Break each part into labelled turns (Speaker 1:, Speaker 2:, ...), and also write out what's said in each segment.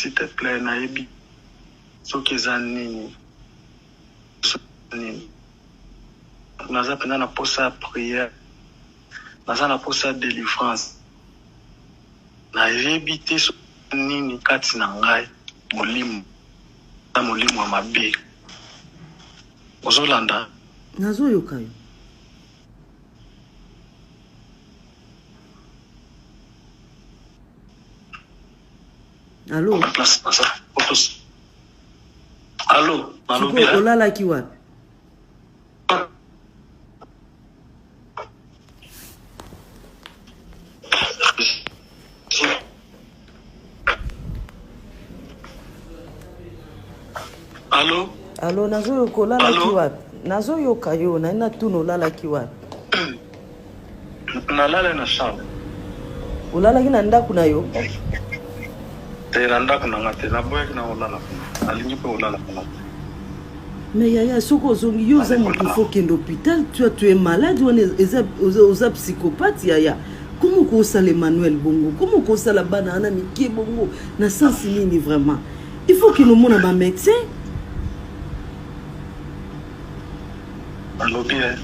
Speaker 1: S'il te plait, nayebi soki eza nini. Nini. Naza penza na posa ya prière. Naza na posa ya delivrance. Nayebi te soki nini kati na ngai molimo na molimo ya mabe. Ozolanda?
Speaker 2: Nazoyoka yo. Allo?
Speaker 1: Place naza. Allo, nalobi.
Speaker 2: Sikoyo olalaki wapi?
Speaker 1: Allo?
Speaker 2: Allo, nazoyoka olalaki wapi? Nazoyoka yo, naye natuna olalaki wapi?
Speaker 1: Nalala na chambre.
Speaker 2: Olalaki na ndako na yo?
Speaker 1: Te, na ndako na nga te, naboyaki na olala kuna. Nalingi mpe olala kuna te.
Speaker 2: Mais yaya, soki ozongi yo oza moto faut kende hôpital, tu tu es malade wana eza oza psychopathe yaya. Comment okosala Emmanuel bongo? Comment okosala bana wana mike bongo? Na sens nini vraiment? Il faut kende omona ba médecin.
Speaker 1: Alobi eh,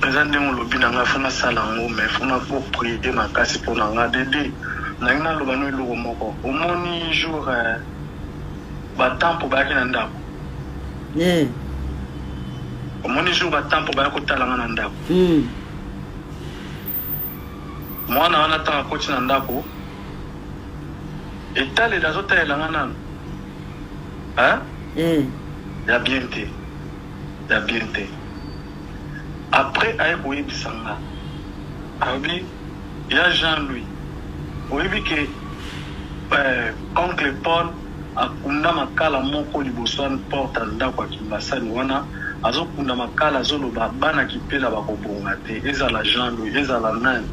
Speaker 1: eza ndenge olobi na ngai fo nasala yango mais fo na prier makasi mpo na nga dede nangi naloba no eloko moko omoni jour eh, batampo bayaki na ndako
Speaker 2: eh.
Speaker 1: Omoni jour batampo baya kotala nga na ndako Mwana wana ntango akoti na ndako etaleli azotalela nga nanu hein? Ya bien te, ya bien te. Après aye koyebisa nga, alobi ya Jean Louis, oyebi ke eh, oncle Paul akunda makala moko liboso ya porte ya ndako ya Kingasani wana, azokunda makala, azoloba bana Kipela bakobonga te, ezala Jean Louis ezala nani,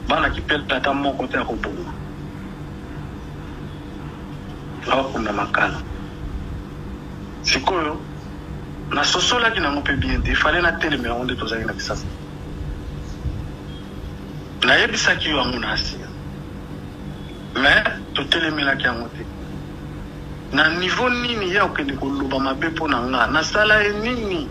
Speaker 1: bana Kipela ata moko te akobonga, akokunda makala. Sikoyo nasosolaki nango mpe bien te, fallait natelemela yango nde tozalaki na Kisasa. Nayebisaki yo yango na Asia, mais totelemelaki yango te. Na niveau nini ye akokende koloba mabe mpo na nga? Nasala ye nini?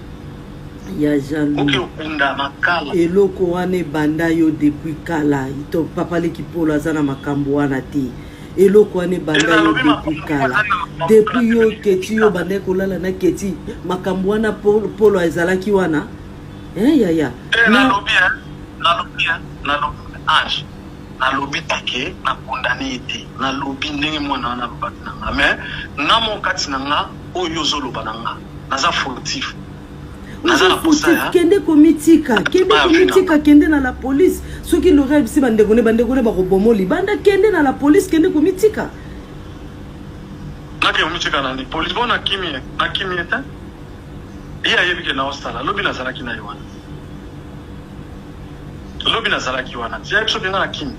Speaker 2: Ya jaloux.
Speaker 1: Oke okunda makala.
Speaker 2: Eloko wana ebanda yo depuis kala. To papa leki polo aza na makambo wana te. Eloko wana ebanda yo depuis kala. Depuis yo keti yo bandaki kolala na keti makambo wana polo ezalaki wana. Eh yaya.
Speaker 1: Te nalobi hein, nalobi hein, nalobi ange. Nalobi te ke na condamne ye te. Nalobi ndenge mwana wana alobaki na nga. Mais nga moko kati na nga oyo yo ozoloba na nga naza fautif. Naza
Speaker 2: Oza
Speaker 1: na posa
Speaker 2: fautif,
Speaker 1: ya
Speaker 2: kende komitika, kende
Speaker 1: ba vie na
Speaker 2: komitika,
Speaker 1: nga.
Speaker 2: kende na la police. Soki Lori ayebisi bandeko ne, bandeko ne bakobomo libanda, kende na la police, kende komitika.
Speaker 1: Nake komitika na nini? Police bon nakimi ye, nakimi ye te. Ye ayebi ke naosala. Lobi nazalaki na ye wana. Lobi nazalaki wana. Ti ayebi soki nga nakimi.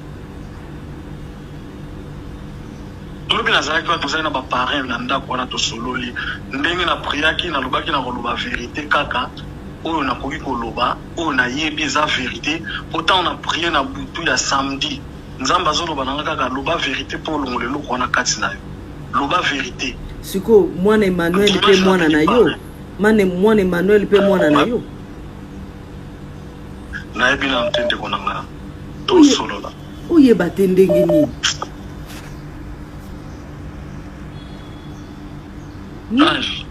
Speaker 1: Lobi nazalaki wana tozali na ba parrain na ndako wana tosololi ndenge na priaki nalobaki na koloba verite kaka oyo nakoki koloba oyo nayebi eza verite po ntango na prie na butu ya samedi Nzambe azoloba na nga kaka loba verite po olongola eloko wana kati na yo loba verite.
Speaker 2: Sikoyo mwana Emmanuel pe
Speaker 1: Dimanche
Speaker 2: mwana na
Speaker 1: napeki
Speaker 2: yo
Speaker 1: parrain.
Speaker 2: mane mwana Emmanuel pe mwana na yo.
Speaker 1: Nayebi nanu te ndeko na nga tosolola.
Speaker 2: Oyeba te ndenge nini?
Speaker 1: Ange,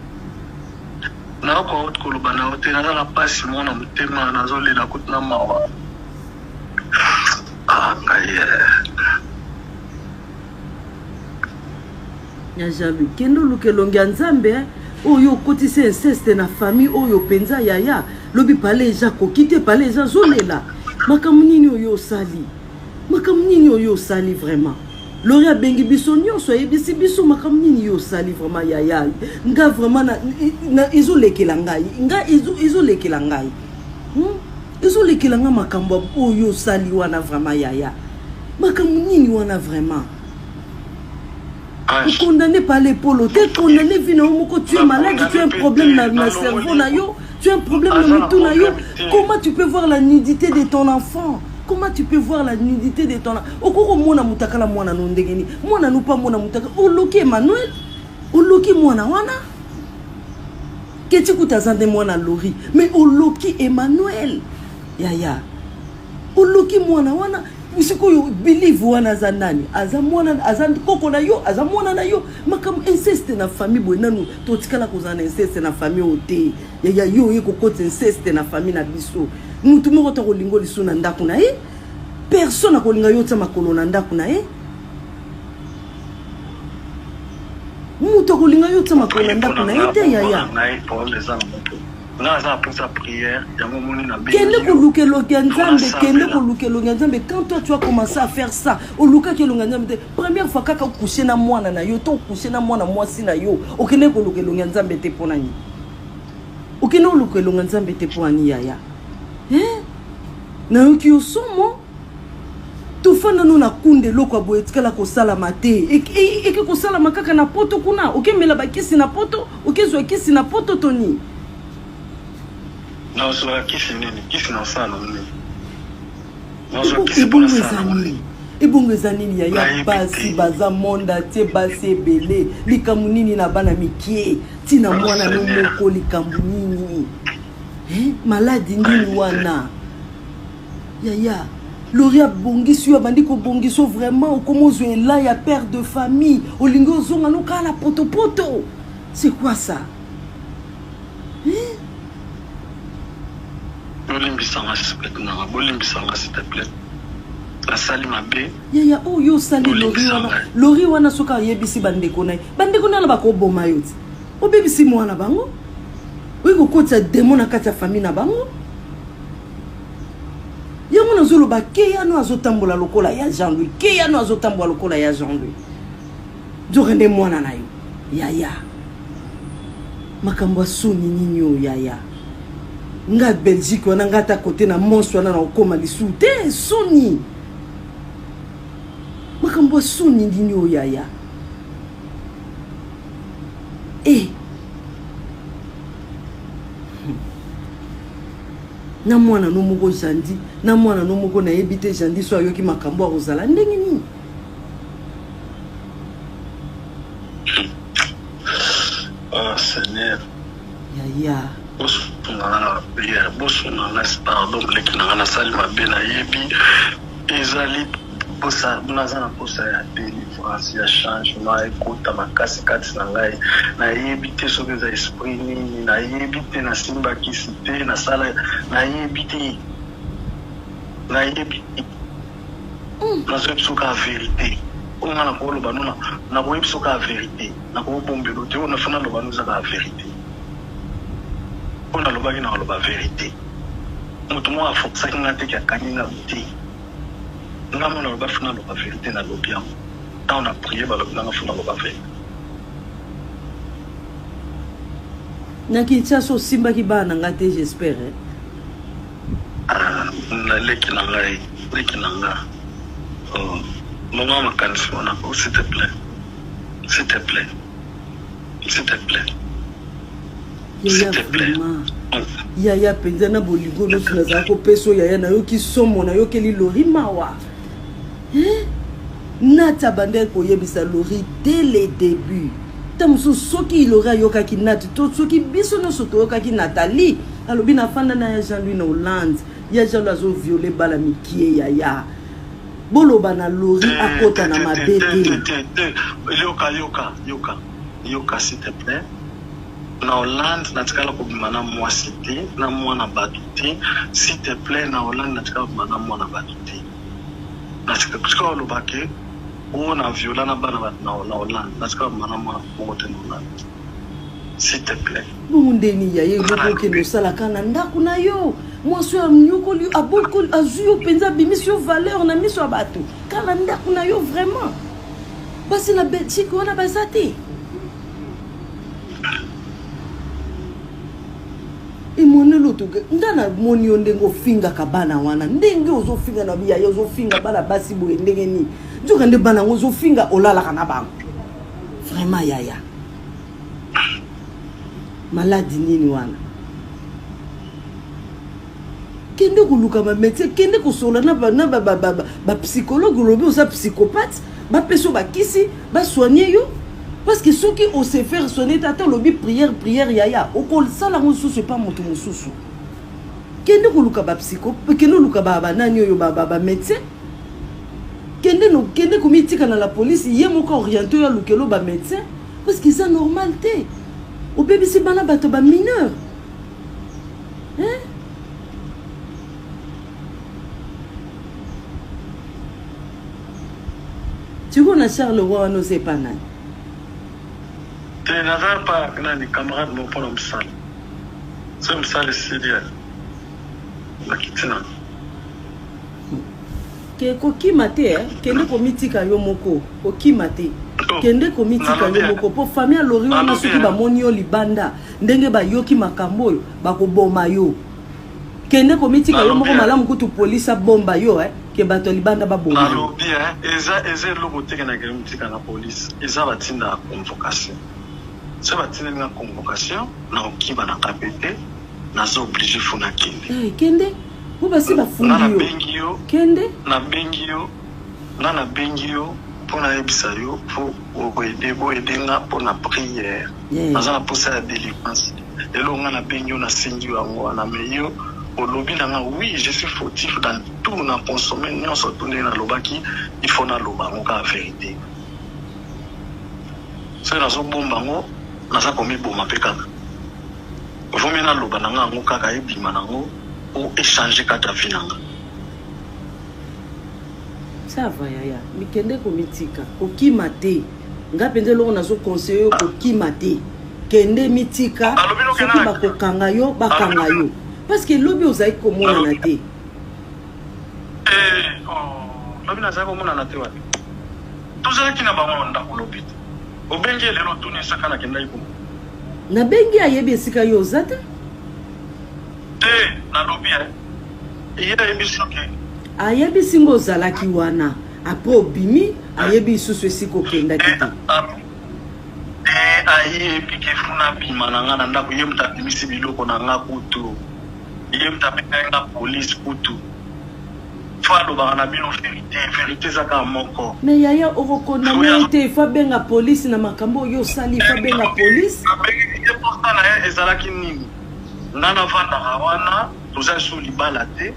Speaker 1: nakoka koloba na yo te, naza na pasi moko na motema, nazolela kutu na mawa. Ah, ngai eh.
Speaker 2: Ya jaloux kende oluka elongi ya nzambe eh. Oyo okotisi inceste na famille oyo mpenza yaya lobi pale eza koki te pale eza azolela makambo nini oyo osali makambo nini oyo osali vraiment Lori abengi biso nyonso ayebisi biso makambo nini yo osali vraiment yaya nga vraiment na, na ezolekela ngai nga ezolekela ngai hmm? Ezolekela nga makambo oyo osali wana vraiment yaya makambo nini wana vraiment okondane pale polo te condamne vie na yo moko tu es malade tu as un problème na, na cerveau na yo tu as un problème na mutu na yo comment tu peux voir la nudité de ton enfant? Comment tu peux voir la nudité de ton okoki komona mutakala mwana no ndenge nini? Mwana no mpe amona mutakala. Oloki Emmanuel, oloki mwana wana. Keti kuta aza nde mwana Lori, mais oloki Emmanuel. Yaya. Oloki mwana wana sikoyo believe wana aza nani? Aza mwana, aza koko na yo, aza mwana na yo. Makambo inceste na famille boye nanu totikala kozala na inceste na famille oyo te. Yaya yo oye kokotisa inceste na famille na biso. Mutu moko te akolinga lisu na ndako na ye. Personne akolinga yo otia makolo na ndako na ye. Mutu akolinga yo otia makolo na ndako na ye te yaya. Kende koluka elongi ya Nzambe, kende koluka elongi ya Nzambe. Quand toi tu as commencé à faire ça, olukaki elongi ya Nzambe te. Première fois kaka ocoucher na mwana na yo to ocoucher na mwana mwasi na yo, okende koluka elongi ya Nzambe te mpo na nini? Okende koluka elongi ya Nzambe te mpo na nini yaya? Hein? Nayoki yo somo. Tofanda no na kunda eloko ya boye etikala kosalama te. Eke kosalama kaka na poto kuna, okemela bakisi na poto, okezwa kisi na poto to nini?
Speaker 1: Nazwa kisi nini? Kisi nasala na nini? Nazwa kisi mpo
Speaker 2: Ebongo
Speaker 1: nasala
Speaker 2: eza
Speaker 1: na
Speaker 2: nini?
Speaker 1: nini?
Speaker 2: Ebongo eza nini yaya?
Speaker 1: Nayebi
Speaker 2: Basi
Speaker 1: te.
Speaker 2: baza monde entier, basi ebele. Likambo nini na bana mikie? Tina
Speaker 1: Oh,
Speaker 2: mwana no
Speaker 1: Seigneur.
Speaker 2: moko likambo nini? Eh, maladi nini
Speaker 1: Nayebi te.
Speaker 2: wana? Yaya, Lori abongisi yo, abandi kobongisa yo vraiment, okoma ozwa elan ya père de famille, olingi ozonga no kaka na potopoto. C'est quoi ça? Hein?
Speaker 1: Bolimbisa nga nanga, bolimbisa nga s'il te plaît. Nasali mabe.
Speaker 2: Yaya, oyo osali Lori
Speaker 1: Bolimbisa
Speaker 2: wana,
Speaker 1: ngai.
Speaker 2: Lori wana soki ayebisi bandeko na ye, bandeko na ye bakoboma yo ti. Obebisi mwana bango, oyi kokotisa demo na kati ya famille na bango. Yango nazoloba keyano azotambola lokola ya Jean-Louis, keyano azotambola lokola ya Jean-Louis. Nzoka nde mwana na yo yaya. Makambo ya soni nini oyo yaya? Nga Belgique wana nga ata kote na Mons wana na okoma lisusu te, soni. Makambo ya soni nini oyo yaya? Eh. Na mwana no moko Jandi, na mwana no moko nayebi te Jandi so ayoki makambo akozala ndenge nini?
Speaker 1: Oh Seigneur.
Speaker 2: Yaya.
Speaker 1: Bosunga nga na prière, bosunga nga pardon leki na nga nasali mabe nayebi ezali posa naza na posa ya délivrance ya changement ekota makasi kati na ngai nayebi te soki eza esprit nini nayebi te nasimbakisi te nasala nayebi te nayebi nazoyebi soki ya vérité oyo nga nakoloba no nakoyebi soki ya vérité nakobombelo te oyo nafa naloba no ezaka ya vérité oyo nalobaki nakoloba vérité moto moko aforçaki nga te ke akangi nga te nga mo naloba fo naloba vérité nalobi yango ntango na prie balobi nanga fo naloba vérité.
Speaker 2: Na Kinshasa osimbaki bana na nga te j'espère eh?
Speaker 1: Ah, na leki na ngai leki na nga oh, monga makanisi wana oh, s'il te plaît s'il te plaît s'il te plaît
Speaker 2: Yaya vraiment yaya mpenza na bolingo nyonso nazala kopesa oyo yaya nayoki somo nayokeli Lori mawa eh? Nati abandaki koyebisa Lori dès le début ta mosusu soki Lori ayokaki Nati to soki biso nyonso toyokaki Nathalie alobi nafanda na ya Jean-Louis na Hollande ya Jean-Louis azoviole bana mikie yaya boloba na Lori akota na mabe te.
Speaker 1: Yoka yoka yoka yoka s'il te plaît na Hollande natikala kobima na mwasi te na mwana bato te s'il te plaît na Hollande natikala kobima na mwana bato te natika oloba ke oyo na viola na bana bato na Hollande natikala kobima na mwana moko te na Hollande s'il te plaît.
Speaker 2: Bongo ndeni ya ye eloko okende osalaka na ndako na yo mwasi oyo anyokoli abokoli azwi yo mpenza abimisi yo valeur na miso ya bato kaka na ndako na yo vraiment basi na Belgique wana baza te. Emmanuel Otoge nga namoni yo ndenge ofingaka bana wana ndenge ozofinga na biyaya ozofinga bana basi boye ndenge nini nzoka nde bana yango ozofinga olalaka na bango vraiment yaya maladi nini wana. Kende koluka ba médecin, kende kosolola na ba na ba ba, ba, ba, ba psychologue, olobi oza psychopathe, bapesa yo bakisi, ba soigner yo. Parce que soki o se faire soigner te, ata olobi prière prière yaya, okosala yango lisusu epa moto mosusu. Kende koluka ba psycho, kende koluka ba ba nani oyo ba ba, ba médecin. Kende no kende komitika na la police, ye moko oriente yo alukelo ba médecin parce que eza normal te. Obebisi bana bato ba mineur. Hein? Sikoyo na Charleroi wana oza epa nani?
Speaker 1: Te naza pa nani camarade moko mpona mosala. Soki mosala esili ya nakiti na
Speaker 2: Ke kokima te eh? Kende komitika yo moko, kokima te.
Speaker 1: Oh,
Speaker 2: Kende komitika
Speaker 1: nalobi
Speaker 2: yo moko po famille ya Lori wana
Speaker 1: nalobi
Speaker 2: soki bamoni yo libanda ndenge bayoki makambo oyo bakoboma yo. Kende komitika yo
Speaker 1: nalobi
Speaker 2: moko malamu kutu police abomba yo eh, ke bato ya libanda baboma yo.
Speaker 1: Nalobi eh, eza eza eloko te ke nakende kotika na police, eza batinda ya convocation. Soki batindeli nga convocation nakokima na nga mpe te, naza oblige fo nakende.
Speaker 2: Eh, kende po basi
Speaker 1: Nga
Speaker 2: bafundi yo.
Speaker 1: nabengi yo,
Speaker 2: Kende.
Speaker 1: nabengi yo, nga nabengi yo mpo nayebisa yo mpo oede boede nga mpo na prière.
Speaker 2: Yeah.
Speaker 1: Naza na posa ya délivrance. Lelo nga nabengi yo, nasengi yo yango wana, mais yo olobi na nga oui, je suis fautif dans tout, na consomme nyonso tout ndenge nalobaki, il faut naloba yango kaka vérité. Soki nazobomba yango, naza komiboma mpe kaka. Vaut mieux naloba na nga yango kaka ebima nango po echanger kaka vie na nga.
Speaker 2: Ça va yaya, mikende komitika, kokima te. Nga mpenza eloko nazo conseiller yo kokima te. Kende mitika,
Speaker 1: Alobi noke
Speaker 2: soki
Speaker 1: na
Speaker 2: bakokanga yo, bakanga
Speaker 1: alobi
Speaker 2: yo. Parce que lobi ozali komonana
Speaker 1: nalobi
Speaker 2: te.
Speaker 1: eh oh, lobi nazali komonana te wapi? Tozalaki na bango na ndako lobi te. Obengi ye lelo otuni esaka nakendaki komona.
Speaker 2: Nabengi ayebi esika yo oza te.
Speaker 1: Te, nalobi eh. Ye ayebi soki
Speaker 2: Ayebisi ngo ozalaki wana. Après obimi, ayebi lisusu esika okendaki te.
Speaker 1: Te, ayebi ke funa bima na nga na ndako, ye moto abimisi biloko na nga kutu. Ye moto abengaki nga police kutu. Fo alobaka na bino vérité, vérité eza kaka moko.
Speaker 2: Mais yaya okokondamne
Speaker 1: Soki
Speaker 2: ye
Speaker 1: azo
Speaker 2: te, il faut abenga police na makambo oyo osali, il faut abenga police.
Speaker 1: Abengi ye mposa na ye ezalaki nini? Nga navandaka wana, toza lisusu libala te.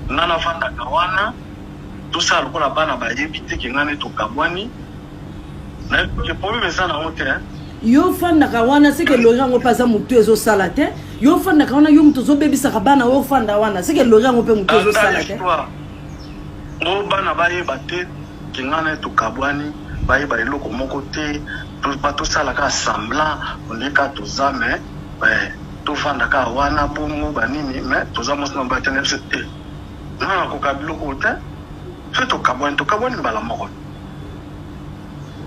Speaker 1: Nga navandaka wana, tosala lokola bana bayebi te ke nga nde tokabwani. Nayebi ke problème eza nango te hein.
Speaker 2: Yo ofandaka wana seke lori yango mpe aza motu ezosala te. Yo ofandaka wana, yo moto ozobebisaka bana oyo ofanda wana seke lori yango mpe motu
Speaker 1: Landa
Speaker 2: ezosala te.
Speaker 1: histoire. Ngo bana bayeba te ke nga na ye tokabwani, bayeba eloko moko te, tosala kaka semblant, on dirait kaka toza mais eh, tovanda kaka wana bongo banini mais toza mwasi na mobali te. Na biso te, nga nakoka biloko oyo te, soki tokabwani tokabwani mbala moko.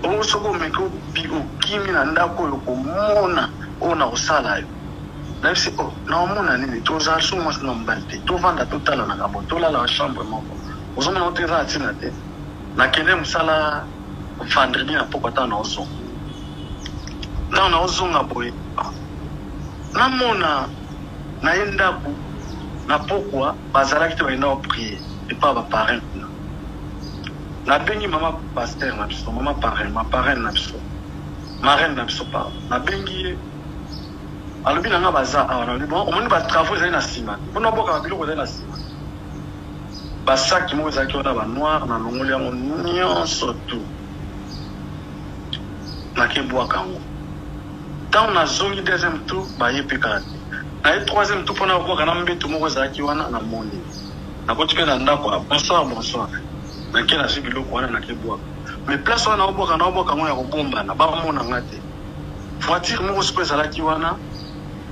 Speaker 1: Bongo soki omeki okimi na ndako oyo komona oyo na kosala yo, nayebisi oh, naomona nini? Tozala so mwasi na mobali te, tovanda totalanaka bo, tolala na chambre moko, ozomona ngo te, eza na ntina te. Nakende mosala vendredi na pokwa, ntango naozonga, ntango naozonga boye, namona na ye ndako na pokwa bazalaki te, bakenda koprier epa ba parrain kuna. Nabengi mama pasteur na biso, mama parrain, ma parraine na biso, marraine na biso, pardon. Nabengi ye, alobi na nga baza awa. Nalobi bon, omoni ba travaux ezali na nsima te, mpona bwaka biloko ezali na nsima, basaki moko ezalaki wana ba noir, nalongoli yango nyonso tu, nakebwaka yango. Ntango nazongi deuxième tour, baye mpe kaka te. Naye troisième tour mpona kobwaka na mbeto moko ezalaki wana, namoni nakoti mpe na ndako, ah, bonsoir bonsoir, nake nazwi biloko wana nakebwaka. Mais place wana naobwaka, naobwaka yango ya kobombana, bamona nga te. Voiture moko sikoyo ezalaki wana,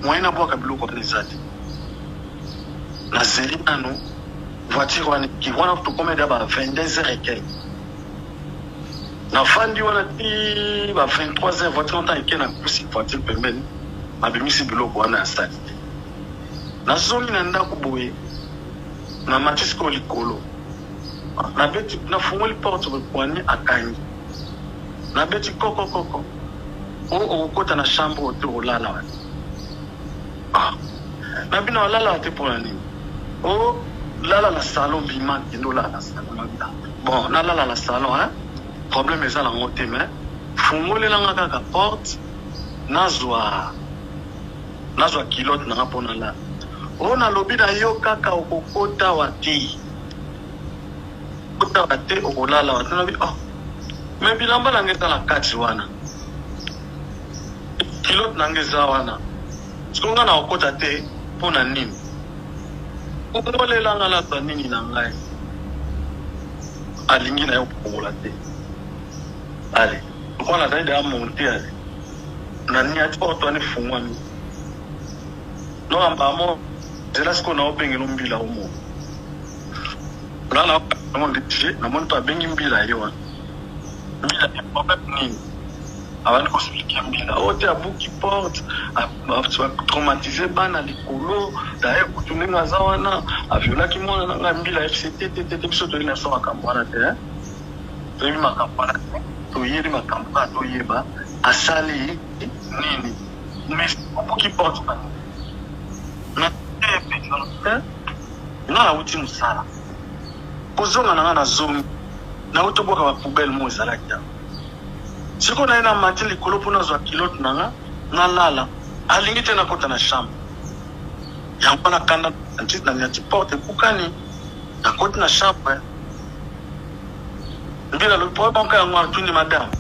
Speaker 1: moyen nabwaka biloko wana eza te. Nazeli nano voiture wana eki wana, tokomi deja ba 22 heures et quelque. Nafandi wana ti ba 23 heures, voiture wana eke, napusi voiture pembeni, nabimisi biloko wana ya sali te. Nazongi na ndako boye, namati sikoyo likolo, nabeti, nafungoli porte boye, poignée akangi, nabeti kokokoko, o okokota na chambre oyo te, olala wana. Ah, na bino alala te mpona nini? O lala na salon, bima kende olala na salon. Bon, nalala na salon, hein? Problème eza nango te, mais fungolelanga kaka porte, nazwa culotte nanga mpo nalala. Oyo nalobi na yo kaka, okokota wa te, kota wa te, okolala wa te. Nalobi: "Oh, mais bilamba nanga eza na kati wana, culotte nanga eza wana, siko nga na kokota te mpo na nini? Kongolelanga nazwa nini na ngai." Alingi na yo kokongola te. Ale lokola nazali deya monte, ale na niati porte wana efungwami noka mbamo nzela. Sikoyo na obengela mbila omo nga na yango nde namoni mpe abengi mbila ye wana. Mbila ye: "Problème nini?" Abandi koexpliquer mbila oyo te abuki porte, traumatise bana likolo. Daye kutu ndenge aza wana, aviolaki mwana na ngai. Mbila fct te te te, biso toyebi na biso makambo wana te, toyebi makambo wana te, toyebi makambo kaka toyeba asali nini. Mais obuki porte na te, nga nauti mosala, kozonga na nga nazongi, nauti obwaka bapoubelle mo ezalaki awa. Sikoyo naye na mati likolo mpo nazwa culotte na nga nalala, alingi te nakota na chambre. Yango wana kanda na niati porte ekukani, nakoti na chambre. Mbila alobi po banka yango, atuni: "Madame,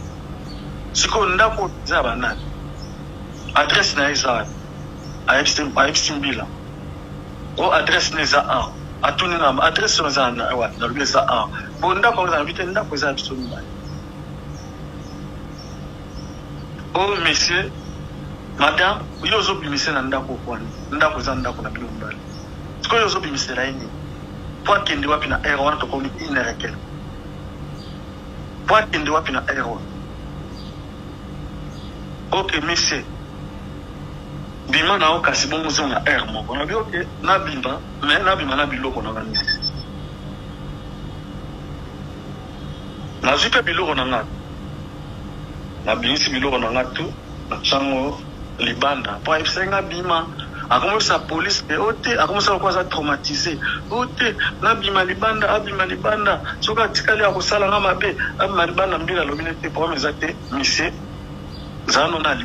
Speaker 1: sikoyo ndako eza ya banani? Adresse na ye eza wapi?" Ayebisi mbila o adresse na eza awa. Atuni nga: "Adresse oyo eza wapi?" Nalobi: "Eza awa." "Bo ndako yango?" Nalobi: "Te, ndako eza ya biso mibale." "O monsieur, madame, yo ozobimise na ndako okwani? Ndako eza ndako na bino mibale, sikoyo ozobimisela ye nini? Po akende wapi na heure wana? Tokomi une heure et quelque, po akende wapi na heure wana? Ok monsieur, bima na yo kasi, bongo ozonga heure moko." Nabi: "Ok, nabima, mais nabima na biloko na nga nyonso." Nazwi mpe biloko na nga, nabimisi biloko na nga tu, natyango libanda, mpo ayebisaki nga bima. Akomisa polise te, o te, akomisa lokola aza traumatisé. O te, nabima libanda, abima libanda, soki atikali akosala nga mabe, abima libanda. Mbila alobi nete problème eza te, monsieur, zala no na.